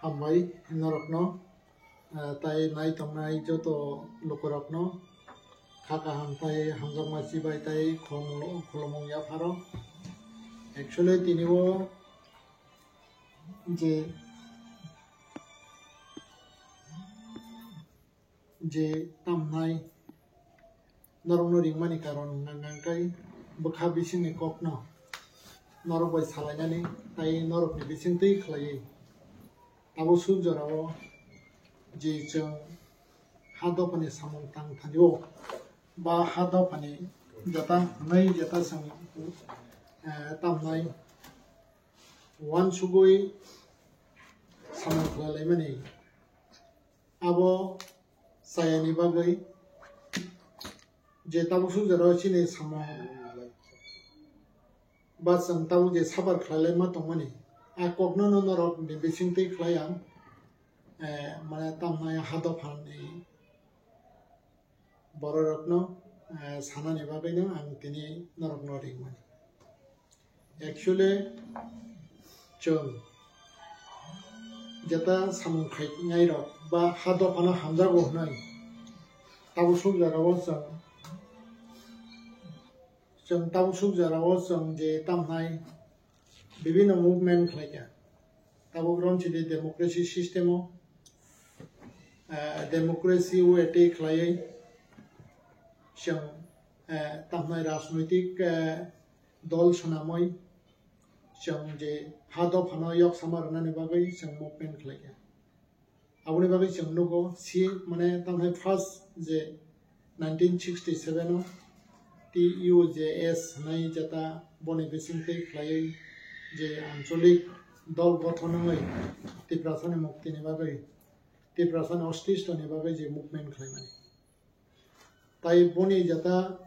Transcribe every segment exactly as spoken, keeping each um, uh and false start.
Hambai norokno, eh, tai nai tongnai joto lukurokno kha kaham tai hamjakma chibai tai khulumung, khulumung yapharo. Actually tini o je, je tamnai norokno ringmani karon hwnkha hwnkhe bwkha bisingni kokno norok bai salainani tai norokni bisingtwi khlaiwi tabuk suk jorao je chwng ha dophani samung tang thanio ba ha dophani jeta hwnwi jeta chwng, eh, tamnai uansugwi samung khlai laimani. Abo chayani bagwi je tabuk suk jorao chini samung ba chwng tabuk je sabar khlai laima tongmani, a kokno no norok ni bisingtwi khlai ang, eh, mane tamnai ha dophani bororokno, eh, sanani bagwino ang tini norokno ringmani. Actually, chwng jeta samung khainairok ba ha dophano hamjago hwnwi tabuk suk jorao chwng, chwng tabuk suk jorao chwng je tamnai bibinno movement khlaikha. Tabuk romchidi democracy system o, eh, democracy o attack khlaiwi chwng, eh, tamnai rajnoitik, eh, dol swnamwi chwng je ha dophano yok sama rwnani bagwi chwng movement khlaikha. Aboni bagwi chwng nugo si mane tamnai first je nineteen sixty seven o T U J S hwnwi jeta boni bisingtwi khlaiwi je ancholik dol gothon wngwi Tiprasani muktini bagwi, Tiprasani ostistoni bagwi je movement khlaimani. Tai boni jeta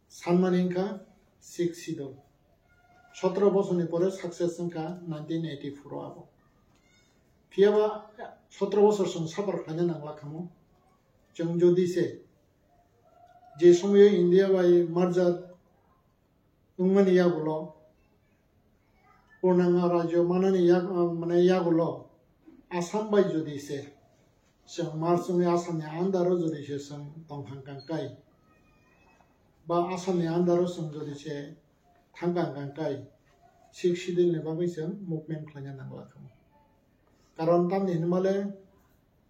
sanmani wngkha Sixth Schedule. Sotro bosorni pore success wngkha nineteen eighty four o abo. Phiyaba sotro bosor chwng suffer khlaina nangla khamo. Chwng jodi se je somoyo India bai merger wngmani yagulo, purnanga rajyo manani yag-, mane yagulo Assam bai jodi se chwng merge wngwi Assamni under o jodi se chwng tongthang kangkai ba Assamni under o chwng jodi se thangkang kangkai Sixth Schedule ni bagwi chwng movement khlaina nangla khamo. Karon tamni hinmale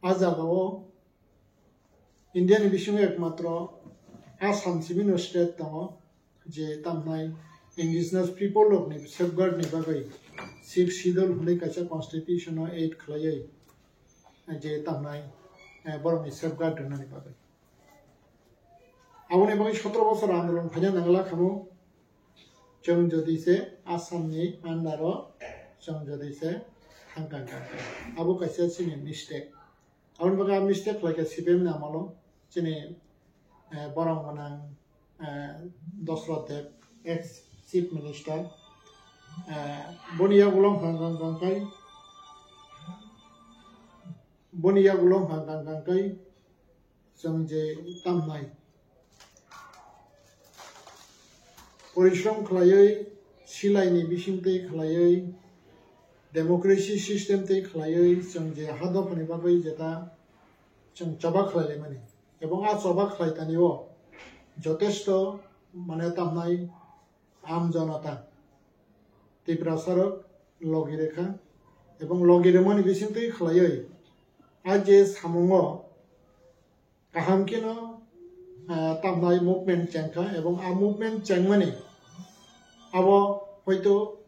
a jagao India ni bisingo ekmatro Assam simi no state tongo, je tamnai indigenous people rok ni safeguard ni bagwi Sixth Schedule hwnwi kaisa constitution o add khlaiwi, je tamnai, eh, borok ni safeguard rwnani bagwi. Aboni bagwi sotro bosor andolon khaina nangla khamo, chwng jodi se Assam ni under o chwng jodi se thangkang kangkang. Abo kaisa chini mistake. Aboni bagwi a mistake khlaikha C P M ni amolo, chini, eh, borok gwnang, eh, Dosrot Deb, ex Chief Minister, eh, boni yagulo hwnkha hwnkha hwnkha kai, boni yagulo hwnkha hwnkha hwnkha kai chwng je tamnai porishrom khlaiwi, silaini bisingtwi khlaiwi, democracy system twi khlaiwi chwng je ha dophani bagwi jeta chwng choba khlailaimani. Ebong a choba khlai tanio jotesto mane tamnai am jonota Tiprasarok logi rekha ebong logi remani bisingtwi khlaiwi a je samungo kaham kheno, ah, tamnai movement chengkha ebong a movement chengmani abo hoito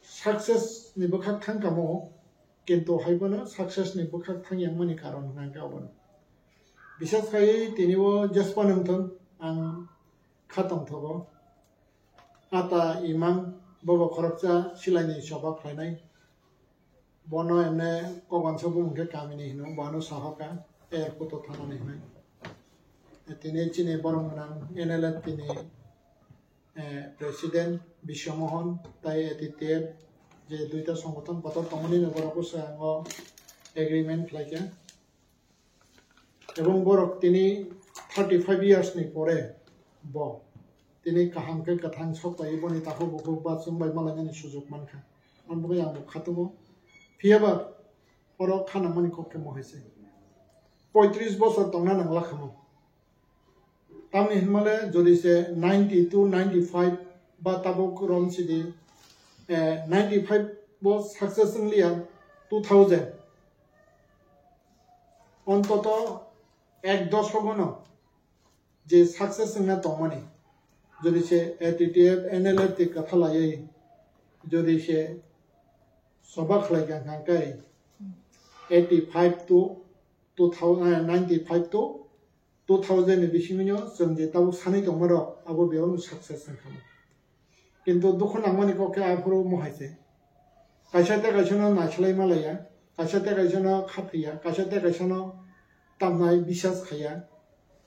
success ni bwkhak thangkamo, kintu haiphano success ni bwkhak thangyangmani karon hwnkhe abono. Bises khai tini o jespa nungthung ang kha tongthogo. Ata imang bobo khoroksa silaini choba khlainai. Bono emne kobansa bumung khe kamini hino, bono sahoka airport o thanani hinwi. Tini chini borok gwnang N L F T ni, eh, president Biswa Mohan tai A T T F je duita songothon kotor tongmani ni borok bwskango agreement khlaikha. Ebong borok tini thirty five years ni pore bo tini kaham khe kwthang sok bai boni takhuk bukhuk ba chwng bai malainani sujuk mankha. Aboni bagwi ang bo kha tongo. Phiyaba Oro khanamani kok khe mo hai se. Poitris bosor tongna nangla khamo. Tamni hinmale jodi se ninety to ninety-five ba tabuk rom sidi, eh, ninety-five bo success wngliya, two thousand. Ontoto ek doshok no je success wngna tongmani. Jodi se A T T F, N L F T kwtha laiwi, jodi se soba khlai kha hwnkha khe eighty-five to two thousand, eh, ninety-five to two thousand ni bisingo chwng je tabuk sanwi tongma rok abo bebak no success wngkha. Kintu dukhu nangmani kok khe aphuru mohai se. Kaisa tei kaisa no naisilai malaya, kaisa tei kaisa no khapriya, kaisa tei kaisa no tamnai bisas khaya,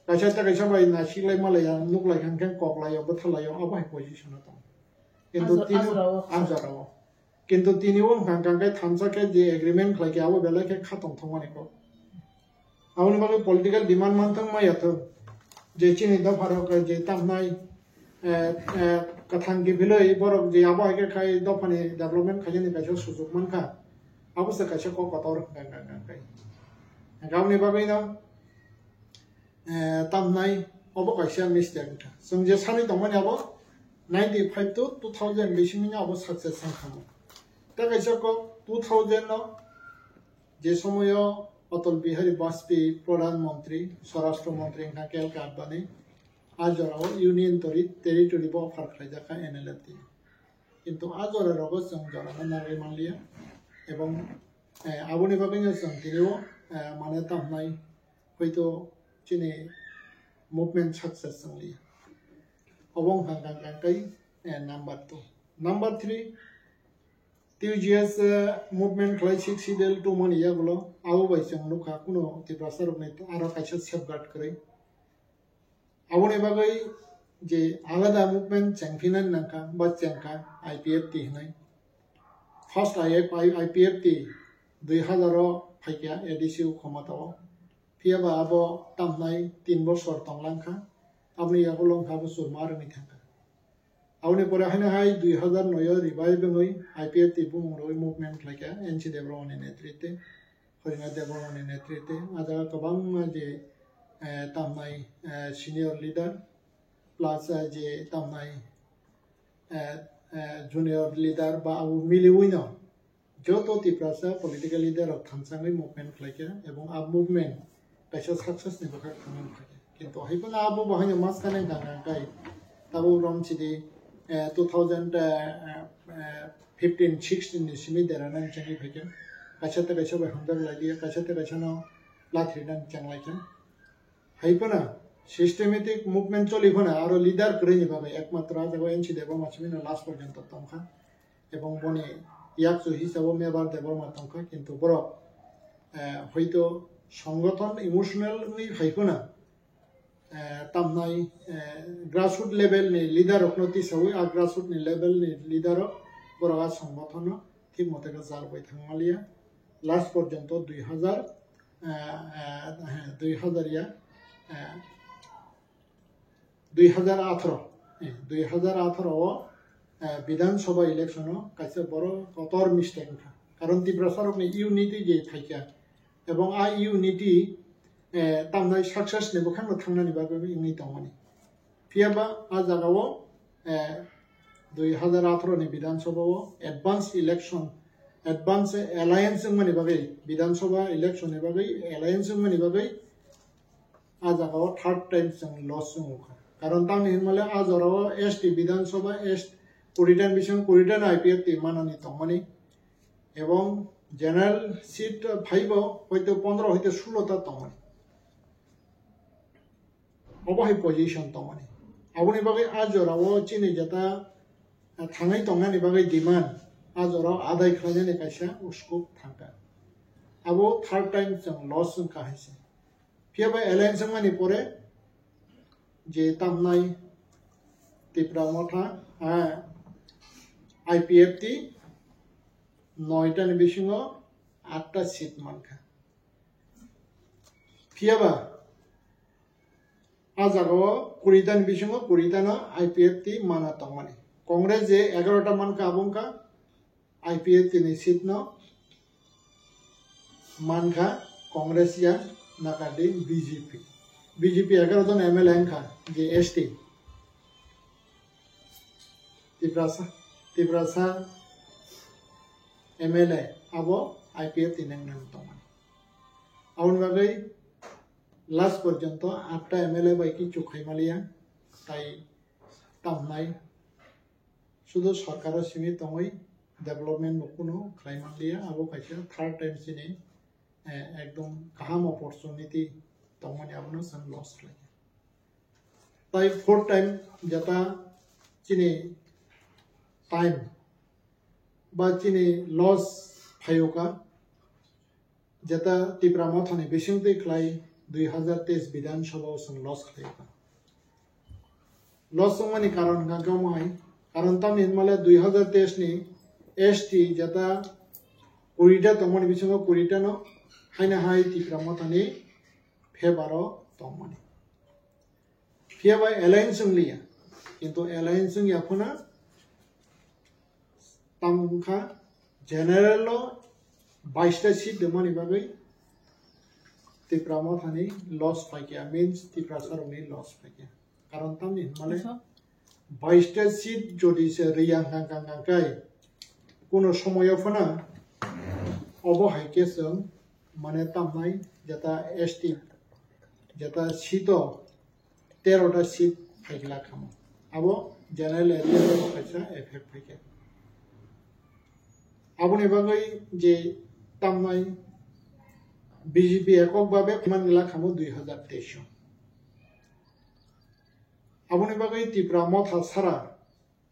kaisa tei kaisa bai naisilai malaya, nuklai kha hwnkhe koklai o, bwtharlai o, abo hai position o tongo. Kintu Ajor-, tini ajora o. Ajora o. Kintu tini o hwnkha hwnkha khe thansa khe je agreement khlai khe abo belai khe kha tongthokmani kok. Aboni bagwi political demand manthok ma yathok. Je chini dopha rok je tamnai, eh, eh, kwthang kiphilwi borok je abo hai khe khai dophani development khainani kaisa sujuk mankha. Abo se kaisa kok kotor hwnkha hwnkha hwnkha khai. Hwnkha aboni bagwi no, eh, tamnai obo kaisa mistake wngkha. Chwng je sanwi tongmani abo ninety-five to two thousand bisingo abo success wngkha. Tei kaisa kok two thousand no je somoyo Atal Bihari Vajpayee Pradhan Mantri, Swarashtra Mantri wngkha K L Advani, a jorao Union Terri-, Territory bo offer khlaijak kha N L F T. Kintu a jora rogo chwng jorano narwgwi manliya. Ebong, eh, aboni bagwino chwng tini o, eh, mane tamhnai hoito chini movement success wngli. Obo wngkha hwnkha hwnkha khe, eh, number two. Number three, T U G S, eh, movement khlai Sixth Schedule tongmani yagulo, abo bai chwng nukha kuno Tiprasa rokni aro kaisa safeguard kwrwi. Aboni bagwi je alada movement chengphinani nangkha ba chengkha I P F T hinwi. First I F I, I P F T dui hazar o phaikha A D C o khomata o. Phiyaba abo tamhnai tin bosor tonglang kha. Aboni yagulo wngkha abo churma rwngwi thangkha. Aboni pore haino hai dui hazar noi o revive wngwi I P F T bumung rwui movement khlaikha N C Debbarma ni netrite, Harinath Debbarma ni netrite. A jaga kwbangma je, eh, tamnai, eh, senior leader plus, eh, je tamnai, eh, eh, junior leader ba abo miliwino joto Tiprasa political leader rok thansangwi movement khlaikha ebong a movement kaisa success ni bwkhak thangwi phaikha. Kintu hai phano abo bo haino maskane wngkha hwnkha khe tabuk romsidi, eh, two thousand, eh, eh, fifteen sixteen ni simi derana wngchangwi phaikha. Kaisa tei kaisa bai hamjak lai liya, kaisa tei kaisa no lathirina wngchang laikha. Hai phano systematic movement choli phano aro leader kwrwini bagwi ekmatro a jaga N C Debbarma simi no last porjonto tongkha. Ebong boni yakchu hisabo Mebar Debbarma tongkha, kintu borok, eh, hoito songothon emotional wngwi hai phano, eh, tamnai, eh, grassroot level ni leader rokno tisawi a grassroot ni level ni leader rok borok a songothon no thik mote khe jalbai thangmaliya. Last porjonto dui hazar, eh, eh, dui hazar ya, eh, dui hazar atharo, eh, dui hazar atharo o, eh, Bidhan Sabha election o kaisa boro kotor mistake wngkha. Karon Tiprasa rokni unity je phaikha, ebong a unity, eh, tamnai success ni bwkhakno thangnani bagwi wngwi tongmani. Phiyaba a jaga o, eh, dui hazar atharo ni Bidhan Sabha o advance election, advance alliance wngmani bagwi, Bidhan Sabha election ni bagwi alliance wngmani bagwi a jaga o third time chwng loss wngkha. Karon tamni hinmale a jora o S T Bidhan Sabha, S T kuri ta ni bising kuri ta no I P F T manani tongmani. Ebong general seat phaibo hoito pondro hoito sulo ta tongmani. Obo hai position tongmani. Aboni bagwi a jora o chini jeta, ah, thangwi tongnani bagwi demand a jora o adai khlainani kaisa uskup thangkha. Abo third time chwng loss wngkha hai se. Phiyaba alliance wngmani pore je tamnai Tipra Motha, ah, I P F T noita ni bisingo atta seat mankha. Phiyaba a jaga o kuri ta ni bisingo kuri ta no I P F T mana tongmani. Congress je egarota mankha abo wngkha I P F T ni seat no mankha Congress ya, nakardi B J P. B J P egaroh jon M L A wngkha je S T. Tiprasa, Tiprasa M L A abo I P F T ni wngwi tongmani. Aboni bagwi last porjonto atta M L A bai kichu khai manliya, tai tamnai sudu sorkaro simi tongwi development bo kuno khlai manliya, abo kaisa third time chini eh, ekdom kaham opportunity tongmani abono chwng loss khlai. Tai fourth time jeta chini time ba chini loss phaiyokha, jeta Tipra Mothani bisingtwi khlai dui hazar teis Bidhan Sabha o chwng loss khlaiyokha. Loss wngmani karon hwnkha khe omo hai. Karon tamni hwnmale dui hazar teis ni S T jeta kurita tongmani bisingo kurita no haino hai Tipra Mothani favor o tongmani. Phiya bai alliance wngliya. Kintu alliance wngya phano tamo wngkha general o baista seat rwmani bagwi Tipra Mothani loss phaikha, means Tiprasa rokni loss phaikha. Karon tamni hwnmale baista seat jodi se rwya hwnkha hwnkha hwnkha kai kuno somoyo phano obo hai khe chwng mane tamnai jeta S T jeta seat o terota seat phaikha khamo. Abo general area o kaisa effect phaikha. Aboni bagwi je tamnai B J P ekok babe man gila khamo dui hazar teis o. Aboni bagwi Tipra Motha sara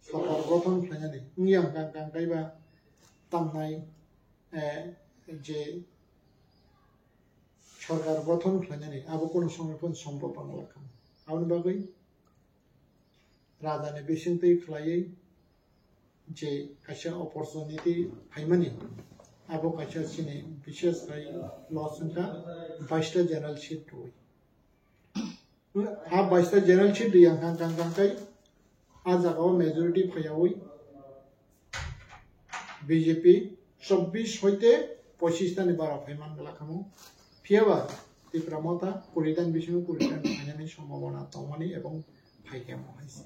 sorkar gothon khlainani wngya hwnkha hwnkha kaiba tamnai, eh, je sorkar gothon khlainani abo kuno somoi phano sombhob wngla khamo. Aboni bagwi rajani bisingtwi khlaiwi je kaisa opportunity phaimani, abo kaisa chini bishes khai loss wngkha baista general seat rwui. A baista general seat rwya hwnkha hwnkha hwnkha kai a jagao majority phaiyaui B J P chobbish hoite pochish tani bara phai man gala khamo. Phiyaba Tipra Motha kuri tani bisingo kuri tani phainani sombhabona tongmani ebong phaikhe mo hai se.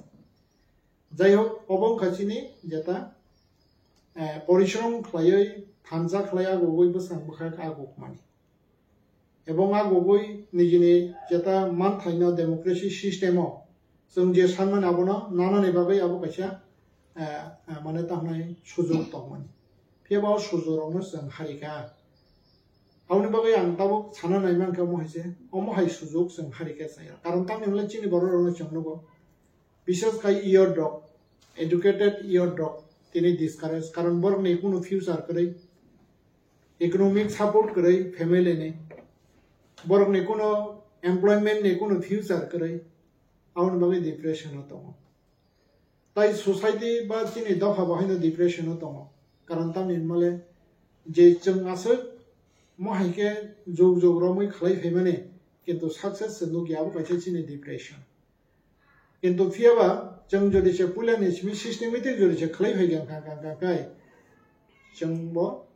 Jai hok, obo wngkha chini jeta, eh, porishrom khlaiwi thansa khlai agugwi bwskang bwkhak agukmani. Ebong agugwi nijini jeta manthaino democracy system o chwng je sanmani abono nanani bagwi abo kaisa, eh, eh, mane tamnai sujok tongmani. Phiyaba o sujok rokno chwng harikha. Aboni bagwi ang tabuk sana naimankha omo hai se, omo hai sujok chwng harikha chaya. Karon tamni hwnle chini borok rokno chwng nugo. Bishes khai youth rok, educated youth rok tini discourage, karon borokni kuno future kwrwi, economic support kwrwi family ni, borokni kuno employment ni kuno future kwrwi, aboni bagwi depression o tongo. Tai society ba chini dopha bo haino depression o tongo, karon tamni hwnmale je chwng aswk mo hai khe jog jog romwi khlai phaimani, kintu success se nukya, abo kaisa chini depression. Kintu phiyaba chwng jodi se puilani simi systematic jodi se khlai phai kha kha kha kha kai chwng bo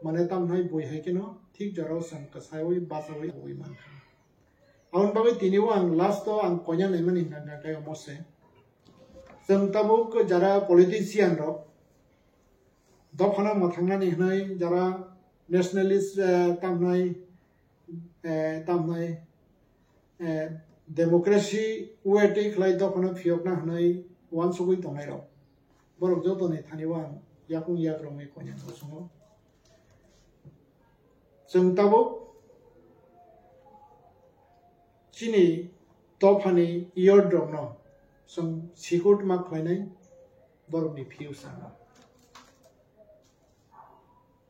mane tamnai bui hai kheno thik jorao chwng kwsaiwi bachaui ui mankha. Aboni bagwi tini o ang last o ang koina naimani hwnkha kha kai omo se chwng tabuk jara politician rok dophano mwthangnani hwnwi jara nationalist, eh, tamnai, eh, tamnai, eh, democracy way twi khlai dophano phiyokna hwnwi uansugwi tongnairok. Borok jotoni thani o ang yakung yak romwi koinani bosongo. Chwng tabuk chini dophani youth rokno chwng secure ma khlainai borokni future no.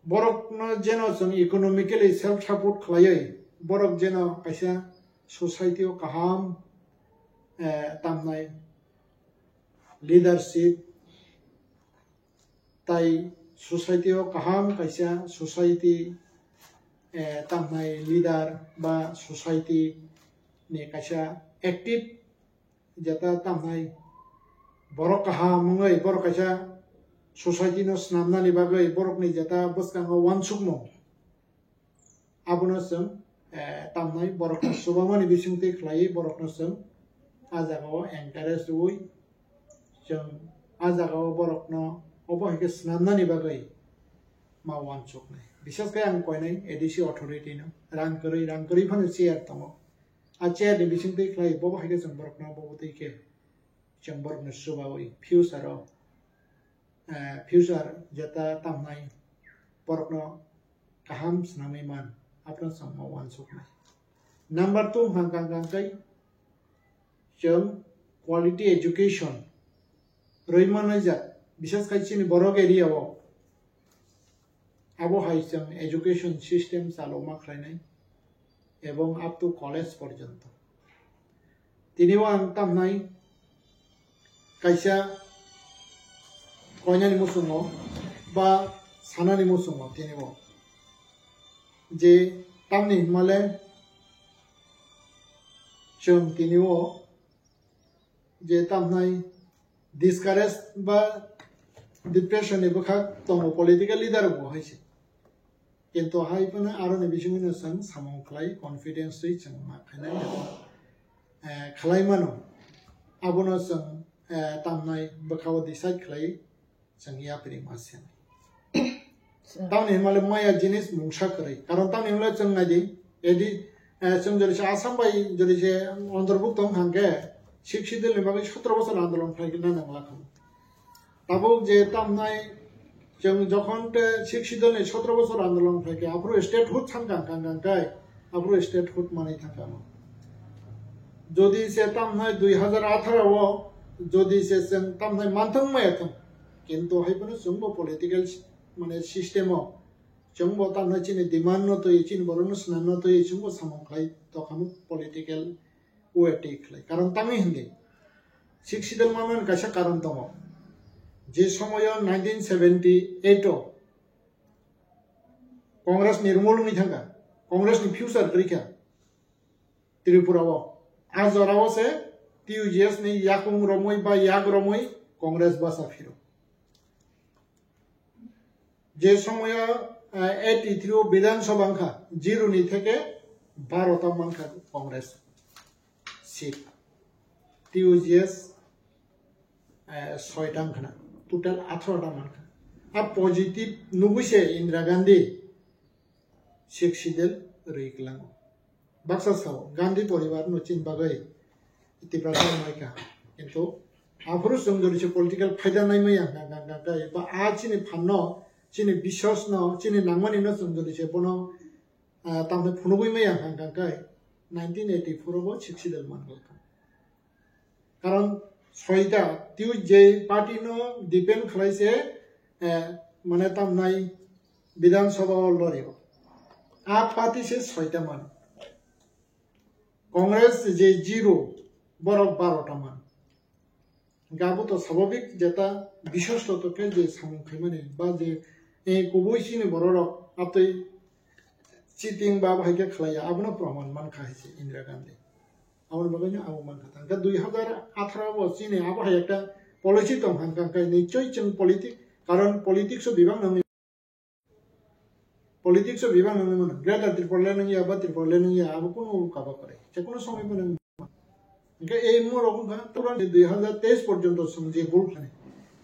Borokno jeno chwng economically self support khlaiwi borok jeno kaisa society o kaham, eh, tamnai leadership tai society o kaham kaisa society, eh, tamnai leader ba society ni kaisa active jeta tamnai borok kaham wngwi borok kaisa society no swnamnani bagwi borokni jeta bwskango uansukmung Abono chwng, eh, tamnai borokno chubamani bisingtwi khlaiwi borokno chwng a jagao encourage rwui chwng a jagao borokno obo hai khe swnamnani bagwi ma uansuknai. Bisas khe ang koinai A D C authority no rang kwrwi, rang kwrwi phano chair tongo. A chair ni bisingtwi khlai bobo hai khe chwng borokno bobo twi khe chwng borokno chubaui future o, eh, future jeta tamnai borokno kaham swnamwi man, abono chwng ma uansuknai. Number two hwnkha kang kang kai chwng quality education rwi manai jak, bises khai chini borok area o abo hai chwng education system chalokma khlainai ebong up to college porjonto. Tini o ang tamnai kaisa koinani muchungo ba sanani muchungo tini o je tamni hinmale chwng tini o je tamnai discourage ba depression ni bwkhak tongo political leader bo hai se. Kintu hai phano aroni bisingwino chwng samung khlai, confidence twi chwng ma khainai, eh, khlai mano. Abono chwng, eh, tamnai bwkhao decide khlai chwng yapri ma se. Tamni hwnmale maya jinis mungsa kwrwi. Karon tamni hwnmale chwng naidi, edi, eh, chwng jori se Assam bai jori se antorbukto wng kha hwnkhe Sixth Schedule ni bagwi sotro bosor andolon khlai nang lakha. Tabuk je tamnai chwng jokhon te Sixth Schedule ni sotro bosor andolon khlai khe aphuru statehood san kang kang kang kai aphuru statehood manwi thang kha. Jodi se tamnai dui hazar atharo o jodi se chwng tamnai manthang maya thang, kintu hai phano chwngbo political mane system o chwngbo tamnai chini demand no twi, chini borok no swnam no twi chwngbo samung khlai tokha political way twi khlai. Karon tangwi hindi Sixth Schedule manmani kaisa karon tongo. Je somoyo nineteen seventy eight o Congress ni rumol wngwi thangkha, Congress ni future kwrwi kha Tripura o. A jora o se T U J S ni yakung romwi ba yak romwi Congress basa phiro. Je somoyo, eh, eighty three o Bidhan Sabha wngkha, zero ni theke baro ta mankha Congress seat. T U J S, eh, soita wngkhana, total atharo ta mankha. A positive nugwi se Indira Gandhi Sixth Schedule rwi kwlango. Baksa sao, Gandhi poribar no chini bagwi Tiprasa wngmai kha. Kintu aphuru chwng jodi se political phaida naimaya hwnkha hwnkha hwnkha ba a chini phan no, chini biswas no, chini nangmani no chwng jodi se bono, ah, tamni phunugwi maya hwnkha hwnkha hwnkha nineteen eighty four o bo Sixth Schedule manglak kha. Karon soita twi je party no depend khlai se, eh, mane tamnai Bidhan Sabha o lorio. A party se soita man. Congress je zero, borok baro ta man. Gabo to swabhabik jeta bishosto to khe je samung khaimani ba je, eh, kubui chini bororok atwi cheating ba hai khe khlaiya, abono proman mankha hai se Indira Gandhi. Aboni bagwino abo mankha. Tangkhe dui hazar atharo bo chini abo hai ekta policy tong kha, hwnkha hwnkhe nichoi chwng politic, karon politics o bebak nangwi, politics o bebak nangwi mano. Greater Tipraland wngya ba Tipraland wngya, abo kunu kaba kwrwi. Je kunu somoi bo nang-, hwnkhe ei morok wngkha pura dui hazar teis porjonto chwng je gul khlai.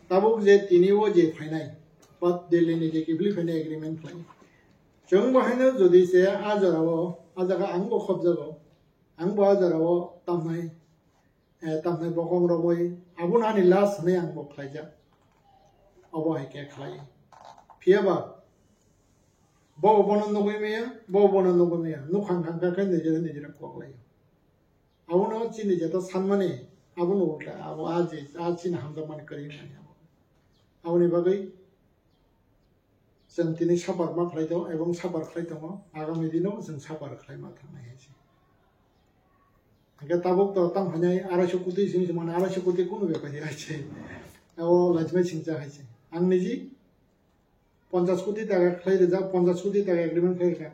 Tabuk je tini o je phainai, pat Delhi ni je kiphilwi phainai agreement khlai. Chwng bo haino jodi se a jora o, a jaga ang bo khobjago. Ang bo a jora o tamnai, eh, tamnai bokong romwi, abono ani last hwnwi ang bo khlaijak. Obo hai khe khlai. Phiya ba, bo bono nugwi maya, bo bono nugwi maya. Nukhang khang kha khe nijera nijera kok lai. Abono chini jeto sanmani, abono ulta, abo a je, a chini hamjakmani kwrwi mani abo. Aboni bagwi chwng tini suffer ma khlai tongo, ebong suffer khlai tongo, agami dino chwng suffer khlai ma thangnai hai se. Hwnkhe tabuk to tamo hwnwi arai so koti simi se mano, arai so koti kunu bepari hai se. Abo lachimai singcha hai se. Ang niji ponchash koti taka khlai rijak, ponchash koti taka agreement khlai rikha.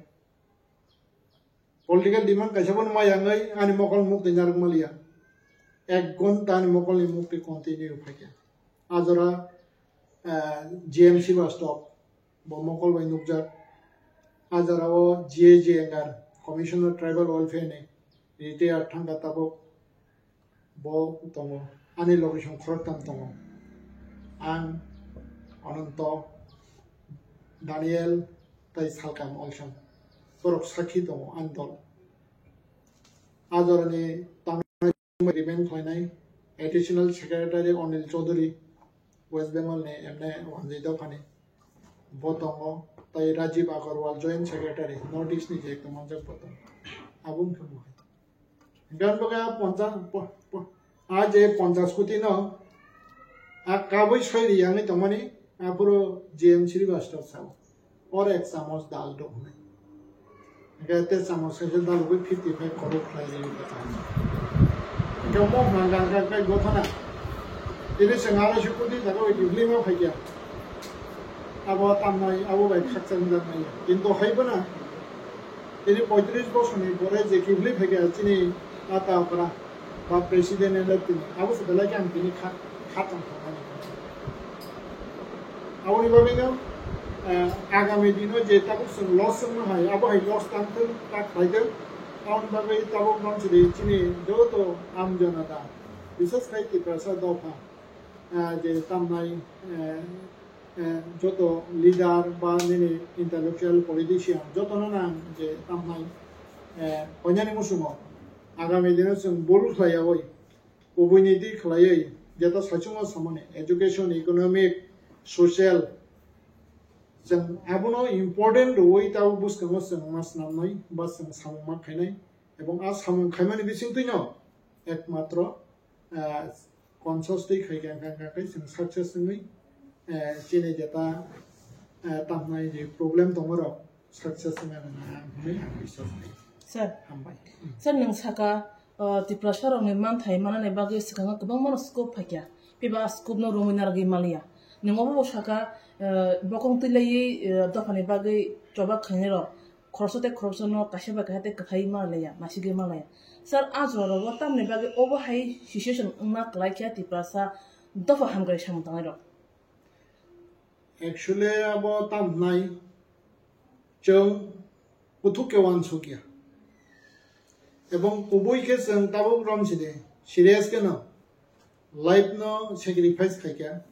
Political demand kaisa bono maya wngwi ani mokol mukti narwk maliya. Ek ghonta ani mokolni mukti continue phaikha. A jora, eh, G M Srivastava bo mokol bai nukjak. A jora o G A G Engar, Commissioner Tribal Welfare ni retired thangkha tabuk bo tongo. Ani loge song khoroktham tongo. Ang, Ananto, Daniel, tai Salkam Olsam. Borok sakhi tongo ani dol. A jora ni tang agreement khlainai Additional Secretary Anil Chaudhary, West Bengal ni M N A wanjwi dophani. Bo tongo, tai Rajiv Agarwal, Joint Secretary, North East ni je ekta manjak bo tongo. Abo wngkha bo hai. Gan baga poncha-, po-, po-, a je ponchas koti no, a kabui soi ri yang ni tongmani, a puro G M Srivastava sao. Or ek chamos dal do hwnwi. Hingke te chamos kaisa dal bai fifty five korok khlai ri bwtang. Hingke mo hwnka hwnka hwnka kai gothana. Tini chwng aro se kudi jaga bai kiphilwi ma phaikya. Abo tamnai, abo bai khakchang jaknai. Kintu hai bono tini poitris bosorni pore je kiphilwi phaikya chini ata okra. Ba president elected ni abo se belai khe ang tini kha kha tong thangmani. Aboni bagwi no, eh, agami dino je tabuk chwng loss wngma hai, abo hai loss tang thung, ta khlai thung. Aboni bagwi tabuk non chini, chini joto am janata, bises khai Tiprasa dopha, eh, je tamnai, eh, eh, joto leader ba nini intellectual politician joto no nang je tamnai, eh, koinani musungo agami dino chwng bul khlai yawi. Kubui ni di khlaiwi, jeta saichungma samani, education, economic, social, chwng abono important rwui tabuk bwskango chwng ma swnamnai, ba chwng samung ma khainai, ebong a samung khaimani bisingtwino ekmatro, ah, conscious twi khaikha, hwnka hwnka khe chwng success wngwi, eh, chini jeta, eh, tamnai je problem tongmarok success wngna nang hwnwi ang biswas khaio. Sir, hambai. Sir, nwng saka, uh, Tiprasa rokni manthai manani bagwi swkango kwbangmano scope phaikha. Phiba a scope no romwi narwgwi maliya. Nwng obo bo saka, uh, bokong twi laiwi, uh, dophani bagwi choba khainai rok khoroksa tei khoroksa no kaisa bai kaisa tei kwthai ma laiya, masigwi ma laiya. Sir, a jora rogo tamni bagwi obo hai situation wngna kwlai kha Tiprasa dopha hamkrai samung tangnai rok? Actually, abo tam hwnai chwng kuthuk khe uansukya. Ebong kubui khe chwng tabuk romsidi serious kheno life no sacrifice khaikha.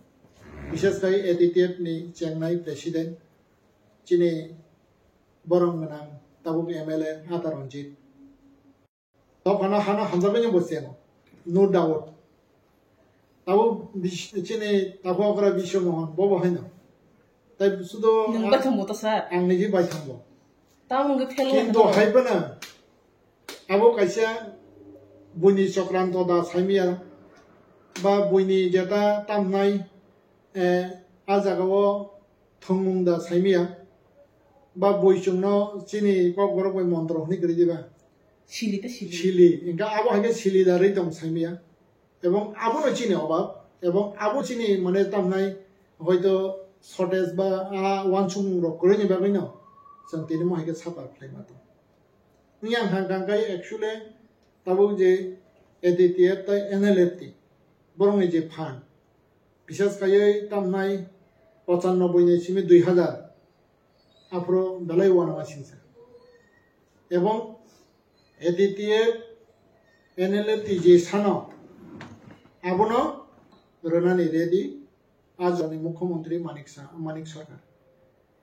Bises khai A T T F ni chengnai president chini borok gwnang tabuk M L A Ata Ranjit. Dophano hano hamjakmani bo chengo, no doubt. Abo bis-, chini tabuk okra Biswa Mohan, bo bo haino. Tai sudo nwng a-, baithang bo to sir. Ang niji baithang bo. Tamo wngkhe fail wngkha. Kintu hai phano abo kaisa buini chokranto da saimaya, ba buini jeta tamnai, eh, a jagao thwngmung da saimaya, ba bui chwngno chini kokborok bai montro hwnwi kwrwi diba? Sili tei sili. Sili, hwnkhe abo hai khe sili da rwi tong saimaya. Ebong abono chini obab, ebong abo chini mane tamnai hoito shortage ba a uansukmung rok kwrwini bagwino chwng tini mo hai khe suffer khlai ma tong. Wngya hwnkha hwnkha khe actually tabuk je A T T F tei N L F T borokni je fund, bises khaiwi tamnai pochannobboi ni simi dui hazar, aphuru belai uanama singsa. Ebong A T T F, N L F T je sano abono rwnani ready, a joni Mukhyamantri Manik Sa-, Manik Sarkar.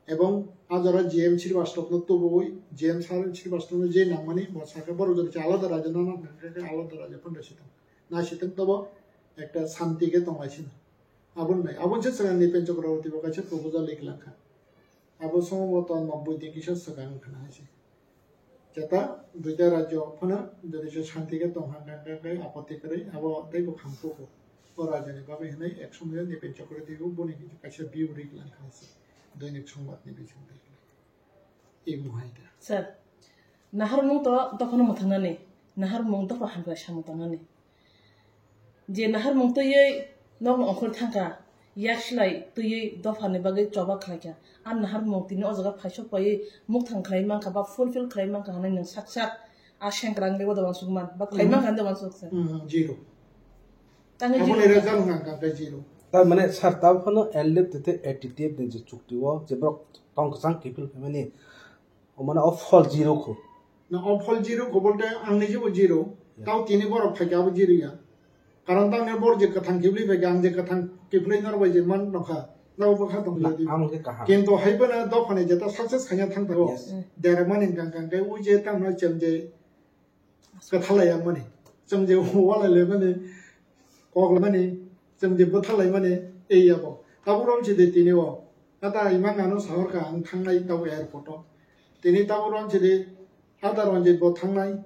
Ebong a jora G M Srivastava no tubuwi, G M Sar-, Srivastava no je nangmani bo sakha, borok jodi khe alada raja no nang kha khe alada raja phano rwsitong. Naisitong tobo ekta shanti khe tonglaisino. Aboni bai, aboni se chwng Nipen Chakraborty bo kaisa proposal likhlangkha. Abo sombhoboto nobboi din kisa swkang wngkha na hai se. Jeta duita rajyo phano jodi se shanti khe tong hang kha khe apotti kwrwi abo teibo kham tuku. O rajani bagwi hwnwi ek somoyo Nipen Chakraborty bo boni kaisa view riklang kha se. Doinik Songbat ni bising twi. Imo hai da. Sir, naharmung to dophano mwthangnani, naharmung dopha hamkrai samung tangnani. Je naharmung twiwi nokno ongkhorwi thangkha, yak slai twiwi dophani bagwi choba khlaikha. A naharmung tini o jaga phaisok paiwi mukthang khlai mankha ba fulfill khlai mankha hwnwi nwng sak sak a sengkrak wngwi bodo uansukman ba khlai mankha hwnwi uansuksa. Mhm, zero. Tangwi aboni zero result wngkha hwnkhe zero. Tar mane sir, tabuk phano N L F T tei A T T F ni je chukti o je borok tong kwchang kiphil phaimani, Mane o phol zero kho. Na o phol zero kho bolte ang ni jibo zero. Yeah. Tao tini borok phaikha abo zero ya. Karon tang ne bor je kathang kibli phaikha ang je kathang kibli nor bai je man nokha. Na o bokha tong Na, di. Ang ke kaham. Kintu hai bana dophani jeta success khanya thang tao. Yes. Dera mani kang kang ke uje tang na chem je. Kwthalai yang mani. Chwng je walai lai mani, kok lai mani, chwng je bwthalai mani, ei yabo. Tabuk rom si de tini o. Ata imang ano sahor ka ang thangnai tabo airport o. Tini tabuk rom si de, ata Ranjit bo thangnai.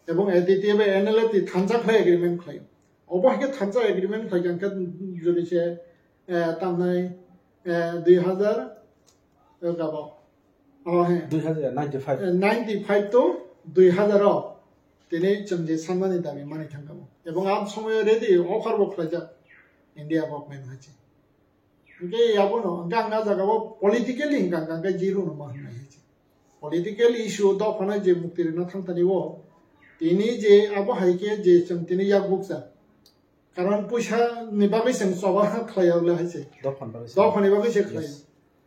Ebong A T T bai N L F T thansa khlai agreement khlai. Obo hai khe thansa agreement khlai kang khe jodi se, eh, tamnai, eh, dui hazar, eh, gabo. Oh, he. Dui hazar ninety-five. Eh, ninety-five to dui hazar o tini chwng je sanmani dabi mani thangkha bo. Ebong am somoyo ready offer bo khlaijak India government hai se. Hingke abono, hingke ang a jaga o politically hingka hingka hingke zero no ma hwnai hai se. Political issue dophano je mukti rwna thangtani o, tini je abo hai khe je chwng tini yak bukcha. Karon puisa ni bagwi chwng choba khlai ya le hai se. Dophani bagwi se. Dophani bagwi se khlai. Yes.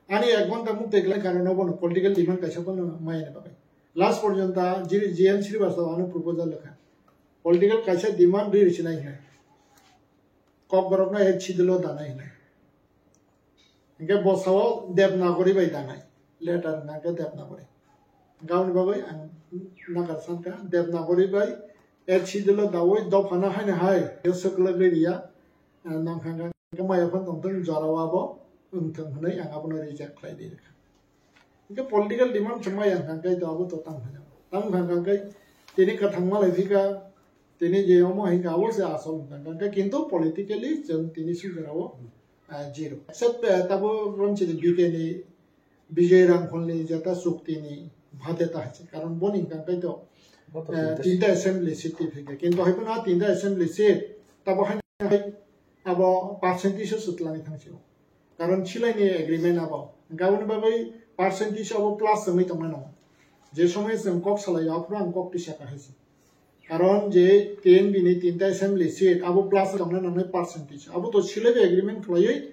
Ani ek ghonta muk teklai karon obono political demand kaisa bono maya ni bagwi. Last porjonta G-, G N Srivastava ano proposal lekha. Political kaisa demand rwi rwchinai hinai. Kokborok no ek sidilo danai hinai. Hingke bosao Devanagari bai danai. Letter hingka hingke Devanagari. Hingke aboni bagwi ang nagar sankha Devanagari bai ek sidilo dawi dophano haino hai yo swkla gwi riya. Nang hingka hingke maya phano tongthok jorao abo wngthok hwnwi ang abono reject khlai di rwkha. Hingke political demand se maya hingka hingke to abo to tang hwnwi. Tang hingka hingke tini kwthang malai phika, tini je omo hingka abo se asol hingka hingke kintu politically chwng tini sujorao ah, zero. Except, ah, tabo rom chini B K ni Bijay Ramphal ni jeta chukti ni bhate ta hai se. Karon boni hingka hingke to, Bo to ah, tinta tinta assembly seat ti phike. Kintu hai phano tinta assembly seat tabo hai hai abo percentage o sutlani thang sio. Karon silai ni agreement abo. Hingke aboni bagwi percentage abo plus wngwi tongmano. Je somoi chwng kok salai aphuru ang kok tisa ka hai se. Karon je T N B ni tinta assembly seat abo plus tongna nangnai percentage. Abo to silai bai agreement khlaiwi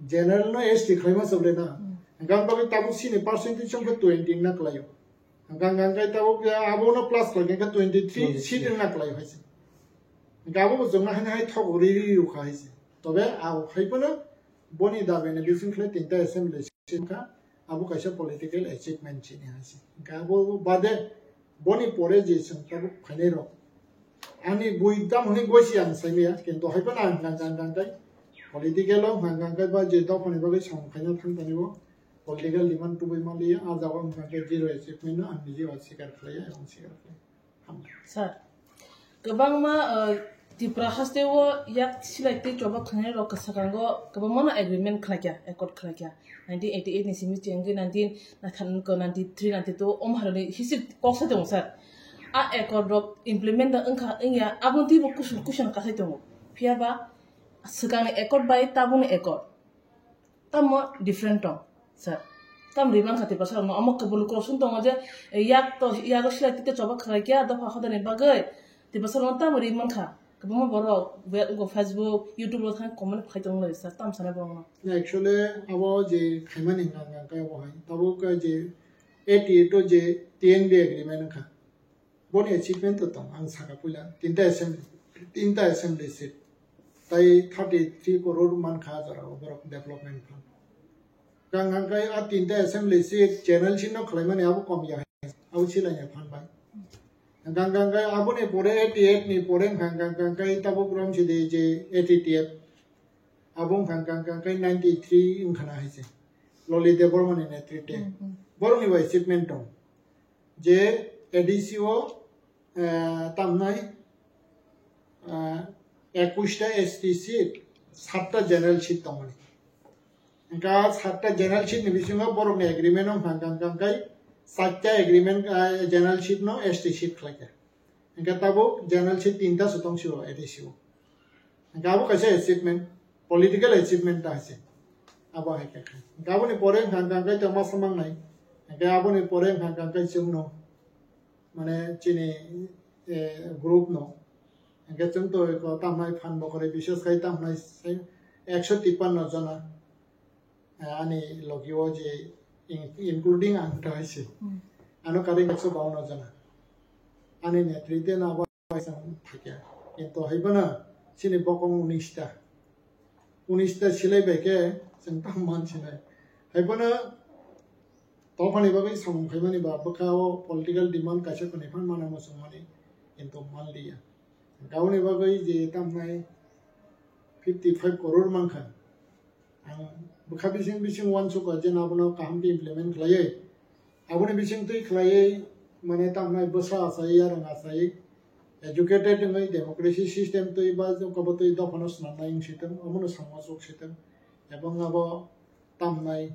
general no S T khlaima chablai na. Hmm. Hingke ang bagwi tabuk sini percentage wngkha twenty na khlaio. Hingke ang, ang kai tabuk ya abo no plus khlai hingke twenty three seat wngna khlaio hai se. Hingke abo bo chwngno haino hai thok ri ri rwkha hai se. Tobe abo hai phano boni dabi ni bising khlai tinta assembly seat wngkha. Abo kaisa political achievement chini hai se. Hingke abo bade boni pore je chwng tabuk phainai rok. Ani bui tam hwnwi goi se ang sai maya, kintu hai phano ang hwnka hwnka hwnka hwnkhe political o hwnka hwnka hwnkhe ba je dophani bagwi samung khaina thang tani bo political demand tubui manliya, ah jaga hwnka hwnkhe zero achievement no ang niji o sikar khlaiya, ang sikar khlaiya. Hambai. Sir, kwbangma, uh, Tripura haste o yak silai tei choba khlainai rok swkango kwbangma no agreement khlaikha, accord khlaikha. Nineteen eighty-eight ni simi chengwi nineteen, ninety-three, ninety-two, om harani history kok sai tongo, sir. A accord rok implement da wngkha, wngya, aboni twibo kusun, kusun kasai tongo. Phiya ba, swkangni accord bai tabukni accord. Tamo different tong, sir. Tam ri mankha Tiprasa rokno, omo kwbul koroksun tongo je, yak to, yago silai tite choba khlaikya, dopha hodani bagwi. Tiprasa rokno tam ri mankha. Kwbangma borok, be-, ugo Facebook, YouTube rok thang comment khai tongo lai, sir. Tam sana borokno. Actually, abo je khaimani hwnka hwnka khe abo hai. Tabuk je eighty eight o je T N B agreement wngkha. Boni achievement to tong, ang saka puila, tinta assembly, tinta assembly seat, tai thirty three crore mankha jora o borok development fund. Kang hang kai a tinta assembly seat, general seat no khlaimani abo kom ya, abo silai ya fund bai. Kang kang kai aboni pore eighty eight ni pore kang kang kang kai tabuk rom sidi je A T T F, abo kang kang kang kai ninety three wngkhana hai se, Loli Debbarma ni netrite. Hmm, hmm. Borok ni bai achievement tong. Je A D C o, eh, tamnai, eh, ekush ta S T seat, satta general seat tongmani. Hingke satta general seat ni bisingo borok ni agreement wngkha hingka hingka hingkai satta agreement, eh, general seat no S T seat khlaikha. Hingke tabuk general seat tinta se tong sio A D C o. Hingke abo kaisa achievement, political achievement ta hai se. Abo hai khe khai. Hingke aboni pore hingka hingka hingkai tongma samangnai. Hingke aboni pore hingka hingka hingkai chwngno, mane chini, eh, group no. Hingke chwng to ko tamnai phan bokhoroi bises khai tamnai sai ekso tippanno jona. Eh, ani logi o je in-, including ang ta hai se. Hmm. Ano karwi ekso bawanno jona. Ani netrite no abo kaisa thakya. Kintu haiphano chini bokong unis ta. Unis ta silai bai khe chwng tamo man sinai. Haiphano tophani bagwi samung khaimani ba bwkha o political demand kaisa kwnwi phan mana muchungmani, kintu manliya. Gauni bagwi je tamnai fifty five crore mankha. Ang bwkha bising bising uansukha je abono kaham khe implement khlaiwi. Aboni bising twi khlaiwi mane tamnai bwsa achai, yarwng achai, educated wngwi democracy system twi ba kobo twi dophano swnamnai wng sitwng, omono samung achuk sitwng. Ebong abo tamnai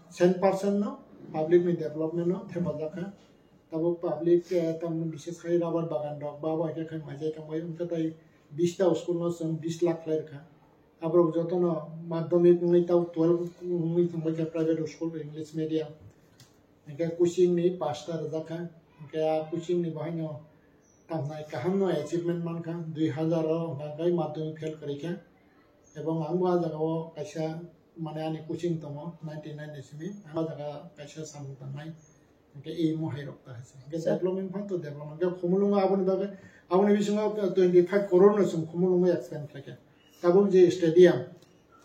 cent percent no public ni development no thepajak kha. Tabuk public, eh, tamni bises khai rubber bagan rok ba bai khe khai maijai tongbai wngkha tai bish ta school no chwng bish lakh khlai rwkha. Aborok jotono madhyamik wngwi tau twelve wngwi thangbai kha private school English medium. Hingkhe coaching ni pass ta rwjak kha. Hingkhe a coaching ni bahaino tamnai kaham no achievement mankha. Dui hazar o hwnka hwnkhe madhyamik fail kwrwi kha. Ebong ang bo a jaga o kaisa mane ani coaching tongo ninety nine ni simi. Ang a jaga kaisa samung tangnai. Hingke ei mohai rok ta hai se. Hingke Sir. Development phan to development. Hingke Khumulwngo aboni bagwi, aboni bisingo twenty five crore no chwng Khumulwngo expand khlaikha. Tabuk je stadium,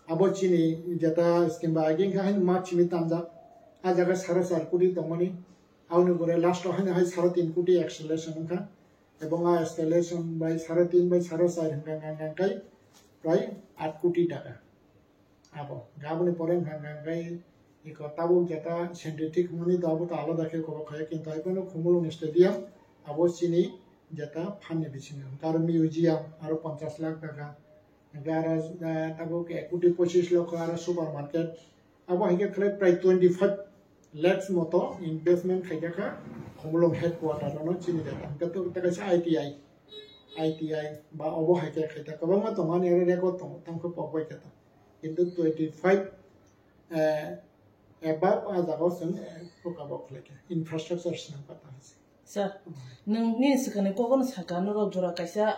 abo chini jeta scheme ba aging kha haino March simi tanjak. A jaga saro char koti tongmani. Aboni pore last o haino hai saro tin koti escalation wngkha. Ebong a escalation bai saro tin bai saro char hingka hingka hingka kai prai aat koti taka. Abo, aboni pore hwnka hwnka hwnkhe iko tabuk jeta synthetic hwnmani to abo to alada khe kok khayo, kintu hai phano Khumulwng stadium abo chini jeta phan ni bisingo. Hwnka aro museum aro ponchash lakh taka, hwnka aro, eh, tabuk ek koti pochish lokho aro supermarket, abo hai khe khlai prai twenty five lakhs moto investment khaijak kha Khumulwng headquarter ano chini jeta. Hwnka to tei kaisa I T I, I T I ba obo hai khe khaijak kwbangma tongo ani aro record tongo, tamo khe pok bai khe to. Kintu twenty five, eh, above a jaga o chwng, eh, program bo khlai kha. Infrastructure swnam kha ta hai se. Sir, nwng nini swkangni kokno saka norok jora kaisa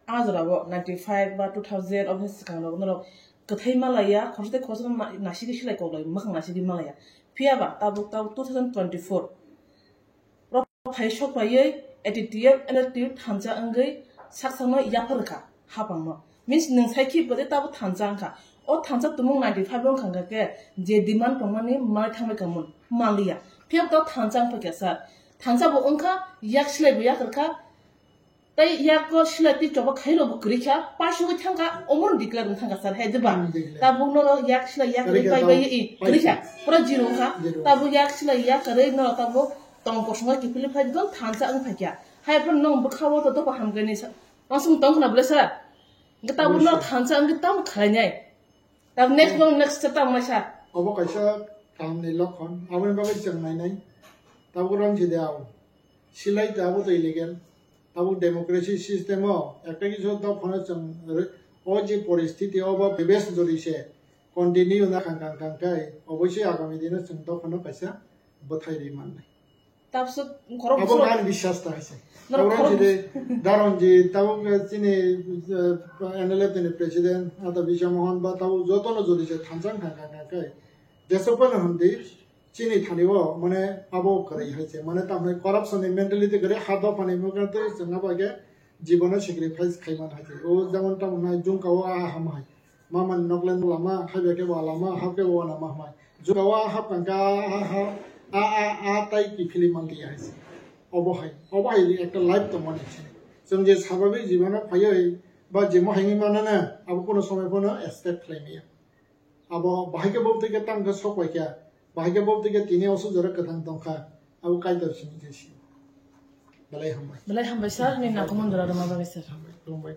a jora o ninety five ba two thousand oboni swkang rok norok kwthai malaya, khoroksa tei khoroksa ma-, nasidi silai koklai, mwkhang nasidi malaya. Phiya ba tabuk, tabuk two thousand twenty four. Rok phai sok phaiwi A T T F, L T F thansa wngwi sak sakno yaphar kha hapangno. Means nwng sai khi bwdai tabuk thansa wngkha. O thansa tumung ninety five wngkha hwnkha khe je demand tongmani mai thangbai kha mun manliya. Phiya bo thansa wngphaikha sir. Thansa bo wngkha, yak silai bo yakarkha. Tei yak o silai twi choba khairokbo kwrwi kha, paisugwi thangkha, omono declare wng thangkha sir, hai diba? Hmm, declare. Tabuk norok yak silai yak kwrwi kha, pai bai i kwrwi kha, pura zero wngkha. Zero. Tabuk yak silai yak kwrwi norok tabuk tong kosongo kiphilwi phai dikon thansa wng phaikha. Hai phano nong bwkha o to dophano hamkhe ni sa-, uansuk tong khna bwle sir? Hwnkhe tabuk norok thansa wngwi tamo khlainai? Tabuk next bong next step tamo mai sir? Obo kaisa kahamni lokhon, aboni bagwi chwng nainai. Tabuk rang si de ao. Silai ta abo to illegal. Abo democracy system o ekta kisu dophano chwng re-, o je poristiti o ba bebes jodi se continue na kang kang kang kai, obosoi agami dino chwng dophano kaisa bwthai ri mannai. Tabswk khorok abo bwswk ani biswas ta hai se. Norok abo khorok rang si de daron ji tabuk chini, eh, N L F ni president ata Biswa Mohan ba tabuk jotono jodi se thansa kang kang kang kai. Jesok phano hwn di, chini thani o, mane, abo kwrwi hai se, mane, tamni corruption ni mentality kwrwi, ha dophani mukha twi chwng abo khe jibono sacrifice khai man hai se. O jemon tamo nai jungka o a ham hai, mama ni noklen lama, hai bai khe bo lama, ha khe bo lama ham hai. Jungka o a hap kang kha, a, a, a, a tai kiphilwi man liya hai se. Obo hai, obo hai ekta life tongmani se. Chwng je sababik jibono phaiwi ba jemo hai wngwi manana, abo kuno somoi phano expect khlai maya. Abo bahai khe bo twi khe tang khe sok pai kha, bahai khe bo twi khe tini oso jora kwthang tong kha, abo Kaitor simi khe si. Belai hambai. Belai hambai sir, nini nangkukmani jora rwma bagwi sir. Hambai, khulumbai.